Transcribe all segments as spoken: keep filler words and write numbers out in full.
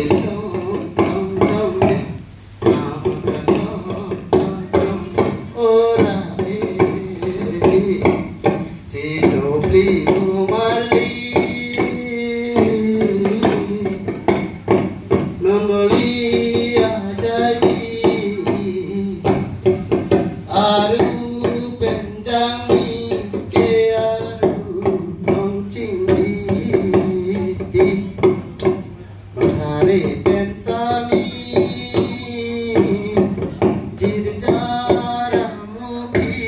Chong, chong, chong, eh. Ram, ram, chong, chong, chong. Ora, eh, eh. Si sopli mo marli. Non boli ajai di. Aru pen jangni ke aru nong chingdi ti. Mathare pen sami jirjara mukhi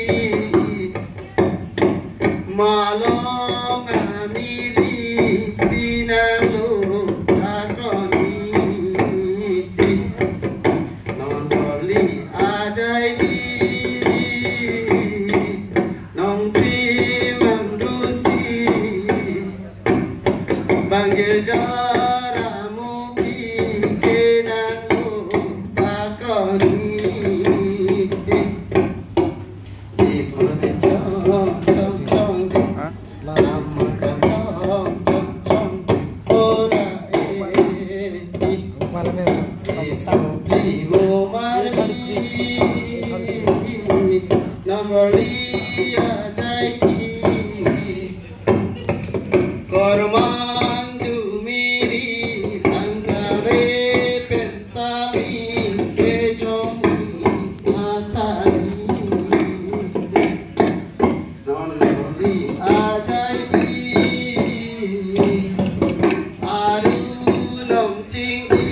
malong amili sinanglo akroni ti. Non boli ajai di nong si mangrusi bang girjara mukhi kenanglo akroni ti. Dip mane chong chong chong dip. Ha? Ram ram chong chong chong dip. Ora eh dip. Malam ya. Si sopli mo marli. Non boli ajai di. Kormantu miri langkare pen sami kechong asai. Non boli ajai di. Aru nong chingdi.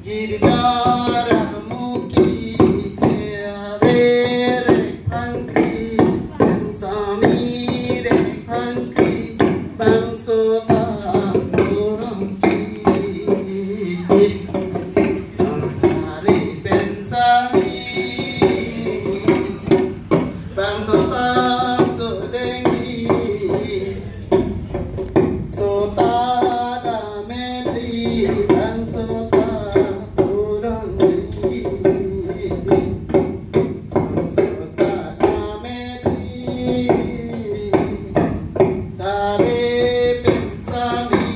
Jirjara mukhi ke are re phangkri, pen sami re phangkri, bangso ta chorong ki. Are pen sami, bangso ta chodeng ki. Sota da medri, bang sota chorong ri. Bang sota da medri, tare pen sami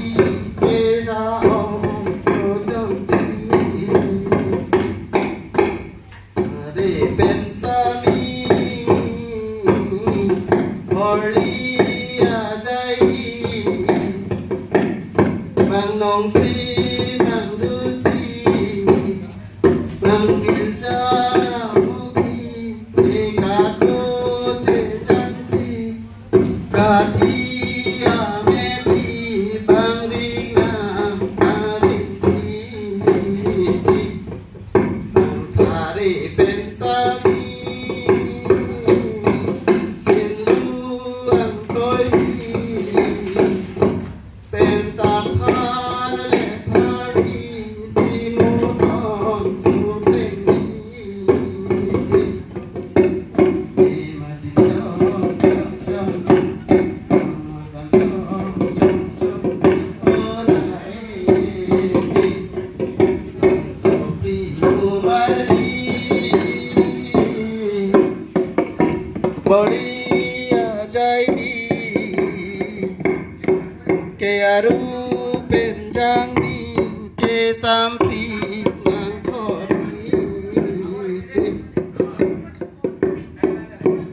ke ha ong chodong ri. Are pen sami boli ajai di. Bang nongsi, bang rusi, bang girjara mukhi, ekatlo chechansi, kathi ameti, bang ring nang arin ti. Bang tare pen sami chinlu angkoi pen ta phar le phar di si mo thon su pleng di. Boli ajai di. Ke aru pen jangni ke sampri nang khori.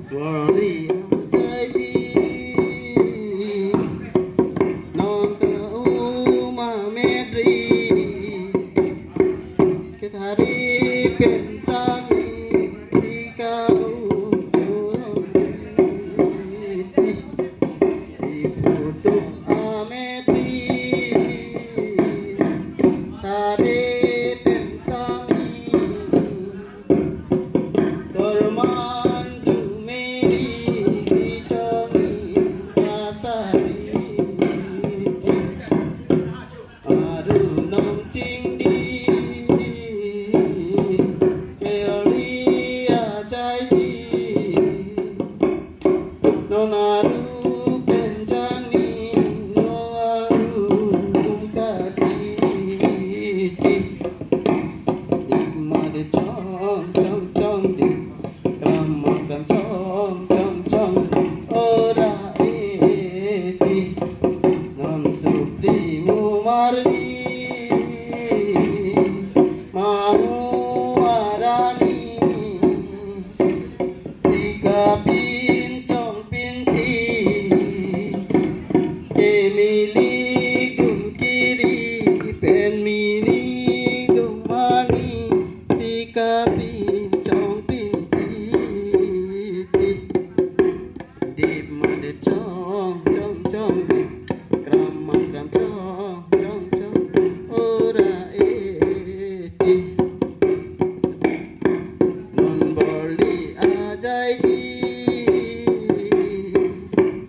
Boli ajai di. Non ke uma medri. Kethari pen sami si ka-ung chorong ri. Iputum ametri tare pen sami. Kormantu miri si chongi kasari. Aru nong chingdi, ke ori ajai di. Non aru pen jangni, non aru kum kati. Dip mane chong chong chong dip. Kram kram chong chong chong dip. Ora eh dip. Non supli mo Marli, mahu arani, si kapinchong pinthi, kemilik dun kiri pen milik dun mani, si kapinchong pinthi. Dip ma dip chong chong chong dip, kram ma kram chong chong chong, ora eti. Non Borli ajai di,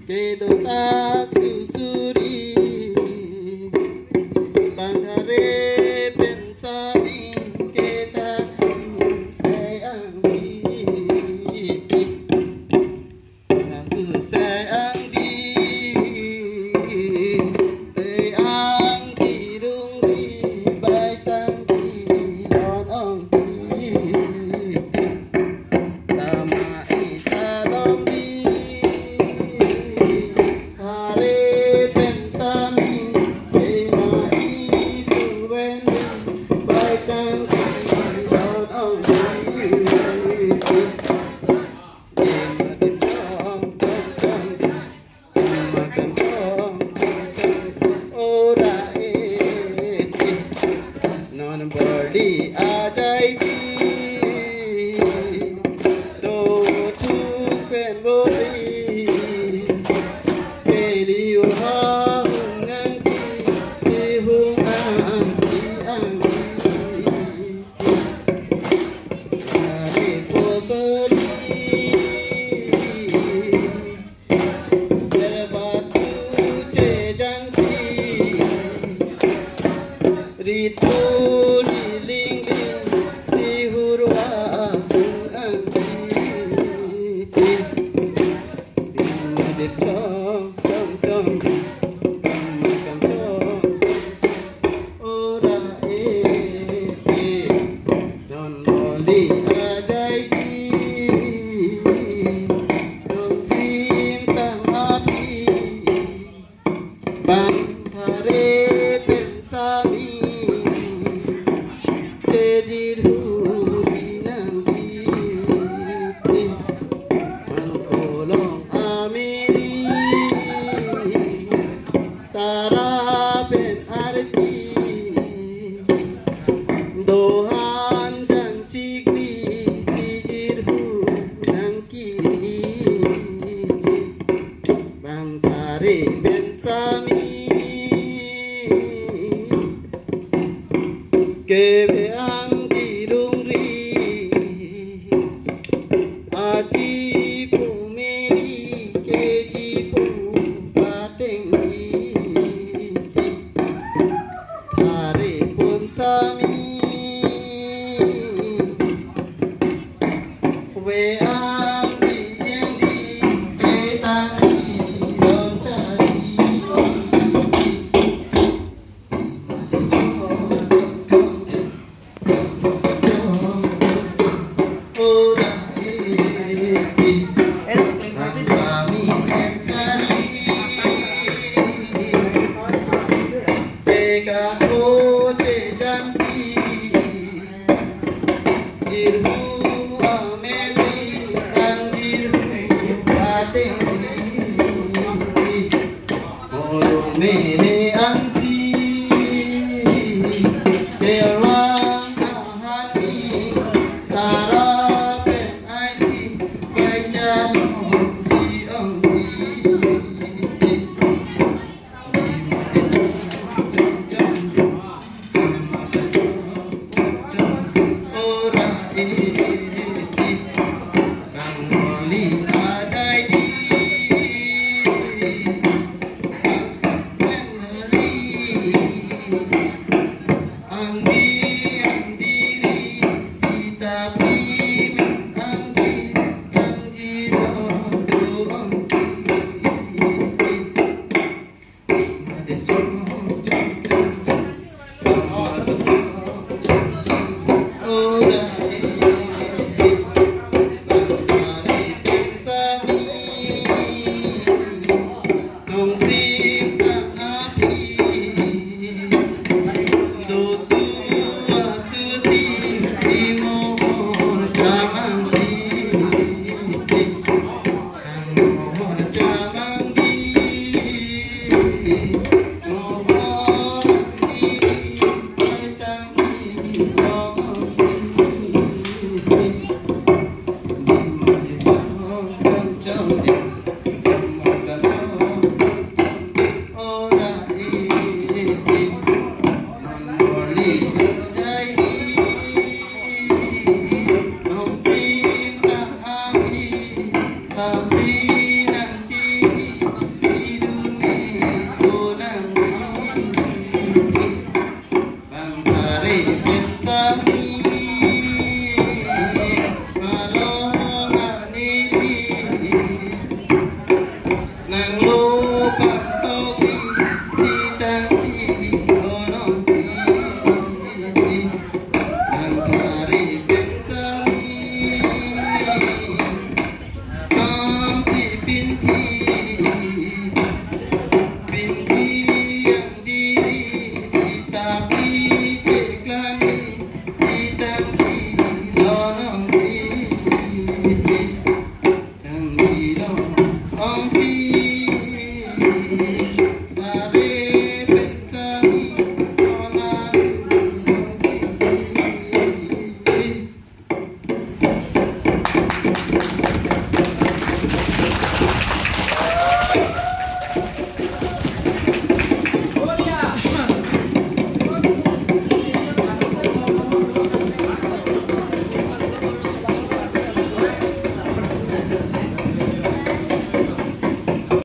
kedo tak susuri, bang thare pen sami ke tak su sai angdi. Nang su sai angdi, te angdi rungri bai tangdi lon ongdi. Tama ita longdi, thare pen sami, tema isu wen bai tangdi lon ongdi. Ora eti, non Borli ajai di, to thung pen Borli, peli uha hung angji, pi hung angji angji. Hari posori, berbatu cejansi, ritu lilingling, sihurwa angki. Dip chong chong chong, kam kam chong chong chong. Ora eti, non Borli ajai di, non sim tang api, bang thare pen sami, kejir huri nangji, bang kolong amiri, tara pen arti, dohan jangchikri, sijir hu nangkiri, bang thare pen sami, kebe angdi rungri, aji pu miri, keji pu pateng di, thare pon sami, we angdi angdi, ketang di don chari. Jirhu ameli ang jirhu pateng. Oro mele ansi kelang ahani tara pen aiti bai janom ji ongdi.